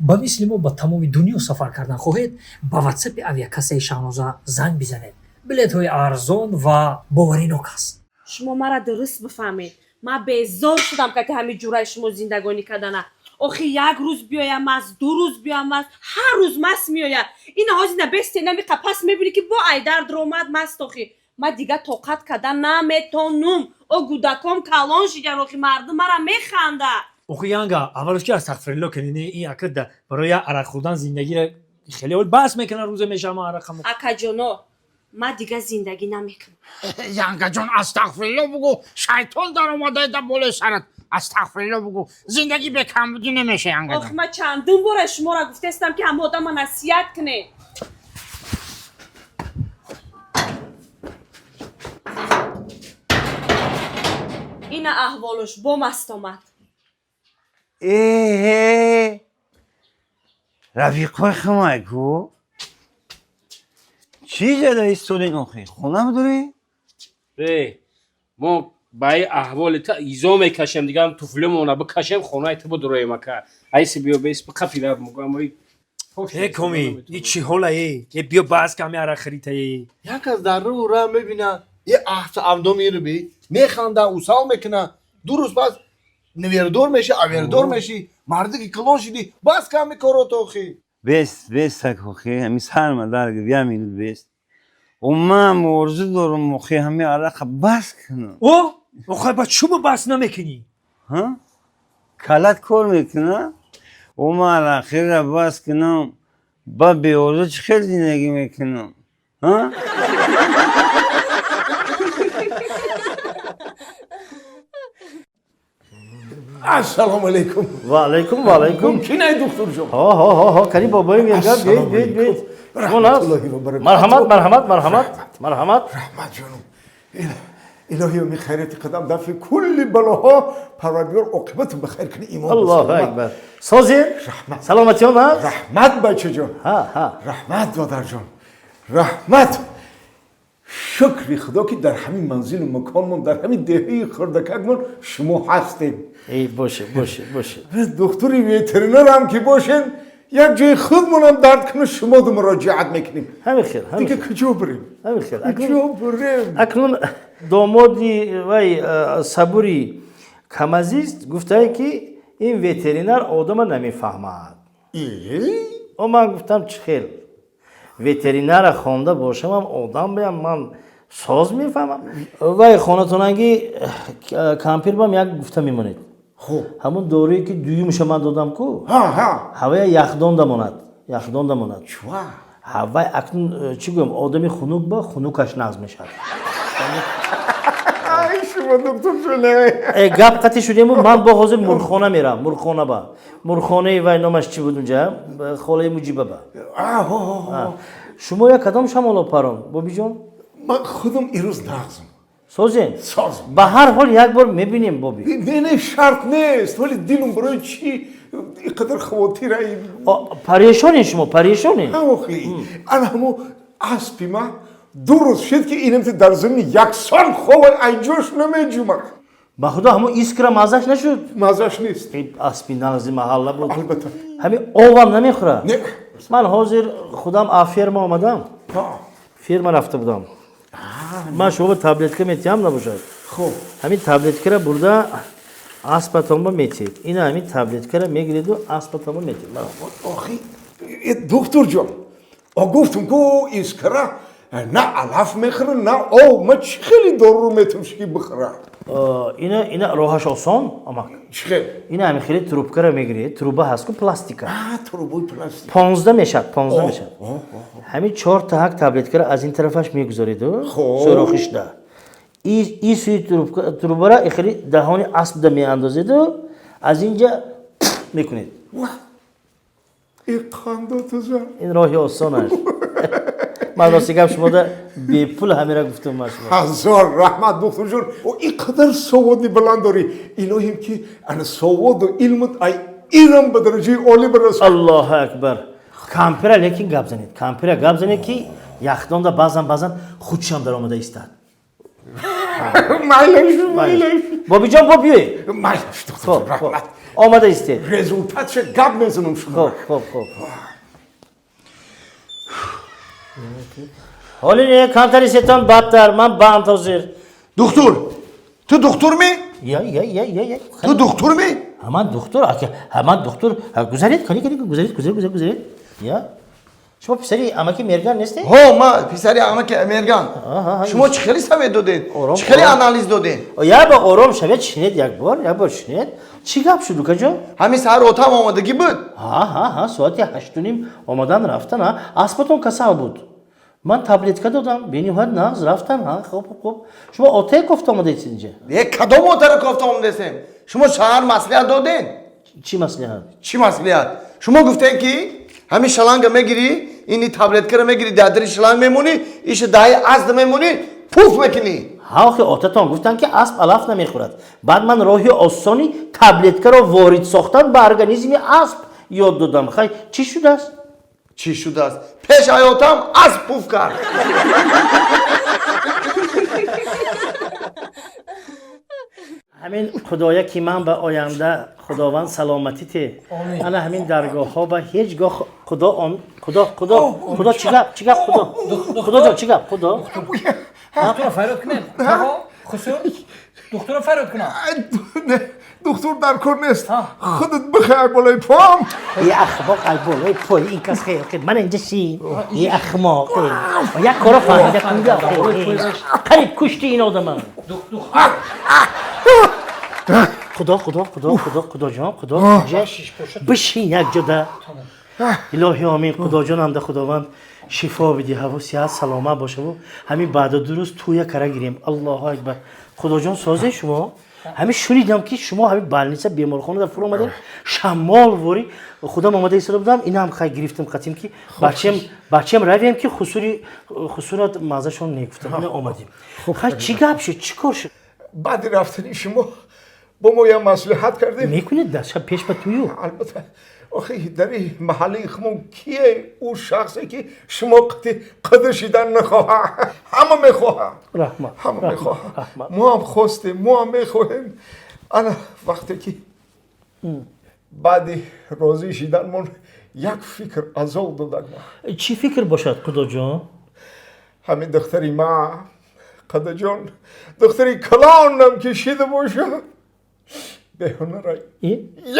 Ба мисли мо ба тамоми дунё сафар кардан хоҳед, ба ватсапи авиакассаи Шаҳноза занг бизанед. Билетҳои арзон ва боваринок аст. Шумо мара дуруст бифаҳмед, ман безор шудам, ки ҳамин ҷураи шумо зиндагонӣ кардана. Охи, як рӯз биёям маст, 2 рӯз биёям маст, ҳар рӯз маст меояд. Ина ҳозир на бесте намиқа пас мебинӣ, ки бо айдар даромад маст. Охи, ман дига тоқат карда наметонум. О, гудаком калон шидан, охи, мардум мара механда. Охи, янга, аввалаш ки астағфирулло кунини. Ин ака барои як арақ хӯрдан зиндагиро хеле ол бас мекунад, рӯза мешава арақамо. Акаҷоно, ман дига зиндагӣ намекунам. Янгаҷон, астағфирулло бугӯ, шайтон даромада да болои сарат. Астағфирулло бугӯ, зиндагӣ бекамбудӣ намеша, Охи, янгаҷон. Ман чандум бора шуморо гуфтестам, ки ҳама одама насиҳат кунед. Ина аҳволуш, бо маст омад. Эҳе, рафиқои хумай ку, чӣ зада истодин охи? Хона бидорӣ? Э, мо ба ин аҳволи та изо мекашем, дигар туфлимона бикашем, хонаи ту бидуроем, ака. Айси биё, бес бикапира мугамои. Э, коми, и чӣ ҳола? Э, биё, бас ками арақ хӯрита, э. Як аз дар рӯ ра мебина, е аҳта авдо меруби, механда, усал мекуна. 2 рӯз пас невердор меши, авердор меши. Марди ки калон шидӣ, бас ками корот, охи. Бес, бес так, охи, ҳами сарма дарги, я минут бес. Ман орзу дорам, охи, ҳами арақа бас кунам. О, охай, ба чӯба бас намекунӣ? Ҳа? Калат кор мекуна? О, ман арақхӯриро бас кунам, ба беорзу чӣ хел зиндагӣ мекунам? Ҳа? Ассалому алайкум. Ва алайкум, ва алайкум. Мумкин ай, духтурҷон? Ҳо, ҳо, ҳо, ҳо, кани бобои мегап, биёед, биёед, биёед. Шумо нас? Раҳматуллоҳи ва баракатуҳ. Марҳамат, марҳамат, марҳамат, марҳамат. Раҳмат, ҷонум. Илоҳиё, ми хайрияти қадам дафъи кулли балоҳо, Парвардигор оқибату ба хайр кунӣ, имон. Аллоҳу акбар. Созин? Раҳмат. Саломатиён ҳаст? Раҳмат, бачаҷон. Ҳа, ҳа. Раҳмат, додарҷон, раҳмат. Шукри Худо, ки дар ҳамин манзилу маконмон, дар ҳамин деҳаи хурдакакмон шумо ҳастем. Эй, боше, боше, боше. Духтури ветеринарам ки бошен, як ҷои худмонам дард куна, шумоду муроҷиат мекунем. Ҳамин хел, ҳамин Дига хел. куҷо бирем? Ҳамин хел. Куҷо бирем? Акнун домоди вай Сабури Камазист гуфтае, ки ин ветеринар одама намефаҳмад. Э? О, ман гуфтам, чӣ хел ветеринара хонда бошамам, одам биям, ман соз мефаҳмам. Вай хонатонанги кампирбам як гуфта мемонед. Хуб. Ҳамун дорӯе, ки дуюмша ман додам ку, ҳа ҳа ҳавая яхдонда монад, яхдонда монад. Чва? Ҳавай акнун чӣ гӯям, одами хунук ба хунукаш нағз мешавад. Ай, шумо, духтурҷон. Э, гап қатӣ шудему, ман бо ҳозир мурғхона мерам, мурғхона, ба мурғхонаи вай номаш чӣ буд унҷа, холаи Муҷиба ба. Шумо як кадом шамоло парон, бобиҷон? Ман худам ирӯз нағзм. Созен? Созм. Ба ҳар ҳол як бор мебинем, боби. Не, не, шарт нест, вале дилум барои чӣ иқадар хавотир ай? Парешонен шумо, парешонен. Охи, ана ҳамо аспи ма 2 рӯз шид, ки инамти дар замини яксон хова, айҷош намеҷумад. Ба худо, ҳамо Искра маззаш нашуд? Маззаш нест. Ин аспи нағзи маҳалла буд. Албатта. Ҳамин овам намехӯрад? Не. Ман ҳозир худам а ферма омадам. Ферма рафта будам. Ман шумо таблетка метиҳам, набошад. Хуб. Ҳамин таблеткара бурда аспатонба метиҳед. Ина ҳамин таблеткара мегиреду аспатонба метиҳед. Охи, э, духтурҷон, о, гуфтум ку, Искра на алаф мехӯра, на ов. Ма чӣ хеле доруро метавонш, ки бихӯра? Ина, ина роҳаш осон, амак. Чӣ хел? Ина ҳамин хеле трубкара мегиред, труба ҳаст ку, пластика. Трубои пластик. 15 мешавад, 15 мешавад. Ҳамин чор таҳак таблеткара аз ин тарафаш мегузореду сӯрохишда и сӯи трубара хеле даҳони аспда меандозеду аз инҷа мекунед. И қандотуза. Ин роҳи осонаш. Ман рости гап, шумода бепул ҳамира гуфтум ман шумо. Ҳазор раҳмат, духтурҷон. О, ин қадар саводи баланд дорӣ, илоҳим, ки ана саводу илмут ай илм ба дараҷаи олӣ бирасад. Аллоҳу акбар. Кампира лекин гап занед, кампира гап занед, ки яхдонда баъзан баъзан худшам даромада истад. Майлаш, майлаш. Бобиҷон, бо биёед. Майлаш, духтурҷон, раҳмат. Омада истед. Результатша гап мезанам шумо. Хоб, хоб, хоб. Ҳоли не, камтари сетон бадтар, ман банд ҳозир. Духтур, ту духтур ми? Я, я, я, я, я. Ту духтур ми? Ҳа, ман духтур, ака, ҳа, ман духтур. Ҳа, гузаред, кани, кани, гузаред, гузаред, гузаред, гузаред. Я. Шумо писари амаки Мерган нестед? Ҳо, ман писари амаки Мерган. Аҳа, Шумо чӣ хеле совет додед? Ором, Чӣ хеле ором. анализ додед? Як бор ором шавед, шинед як бор, як бор шинед. Чӣ гап шуд, укаҷон? Ҳамин саҳар отам омадагӣ буд. Ҳа, ҳа, ҳа, соати 8:30 омадан рафтан, ҳа. Аспатон касал буд. Ман таблетка додам, бениҳоят нағз рафтан, ҳа, хуб, хуб, хуб. Шумо отае кофта омадаед инҷа? Е, кадом отаро кофта омадесем? Шумо шаҳар маслиҳат додед? Чӣ маслиҳат? Чӣ маслиҳат? Шумо гуфтед ки ҳамин шланга мегирӣ, ини таблеткаро мегирӣ, дар дари шланг мемонӣ, иша даҳи асд мемонӣ, пуф мекунӣ. Ҳа, охи отатон гуфтанд ки асп алаф намехӯрад. Баъд ман роҳи осони таблеткаро ворид сохтан ба организми асп ёд додам. Хай, чӣ шудааст? Чӣ шудааст? Пеш ҳаётам асп пуф кард. Ҳамин худоя ки ман ба оянда худованд саломатӣ те. Ана ҳамин даргоҳҳо ба ҳеҷ гоҳ худо он худо худо худо чӣ гап, чӣ гап, худо худоҷон, чӣ гап, худо? Духтура фарёд кунед. Тағо, хусур, духтура фарёд кунам. Духтур дар кор нест. Худат бихай болои пом. Е ахмоқ, ай болои пои ин кас хел хел мана инҷа шин. Е ахмоқ, як коро фаҳмида кунда, қариб кушти ин одама. Худо, худо, худо, худо, худоҷон, худо, бишин як ҷода. Илоҳи омин, худоҷон, ҳамда худованд шифо бидиҳаву сиҳат саломат бошаву ҳамин баъду ду рӯз тӯя кара гирем. Аллоҳу акбар. Худоҷон, созе шумо? Ҳамин шунидам ки шумо ҳамин больница беморхона дар фур омадем, шамол вори худам омада истода будам, инам хай гирифтам қатим ки бачам, бачам равем ки хусури хусурат мазашон негуфтам, ина омадем. Хай, чӣ гап шуд, чӣ кор шуд? Баъди рафтани шумо бо мо як маслиҳат кардем. Мекунед да шаб пеш ба тӯю? Албатта, охи дари маҳаллаи хумон кие ӯ шахсе ки шумо қати қадр шидан нахоҳад? Ҳама мехоҳад. Раҳмат. Ҳама мехоҳад. Раҳмат. Мо ҳам хостем, мо ҳам мехоҳем. Ана вақте ки баъди розӣ шиданмон як фикр азоб додак ма. Чӣ фикр бошад, худоҷон? Ҳамин духтари ма, қадаҷон, духтари калонам ки шида бошад, беҳунарай.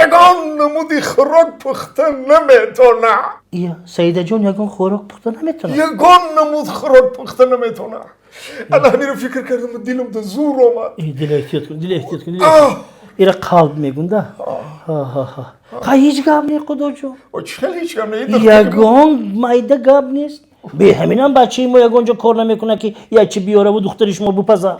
Ягон намуди хӯрок пухта наметона. Ия, Саидаҷон ягон хӯрок пухта наметонад? Ягон намуд хӯрок пухта наметона. Ана ҳамиро фикр кардам, дилам да зур омад. Дил эҳтиёт кун, дил эҳтиёт кун. Ира қалб мегунда. Ха, ҳеҷ гап не, худоҷон. Чӣ хел ҳеҷ гап не? Ягон майда гап нест. Бе ҳаминам бачаи мо ягон ҷо кор намекунад ки як чи биёраву духтари шумо бупаза.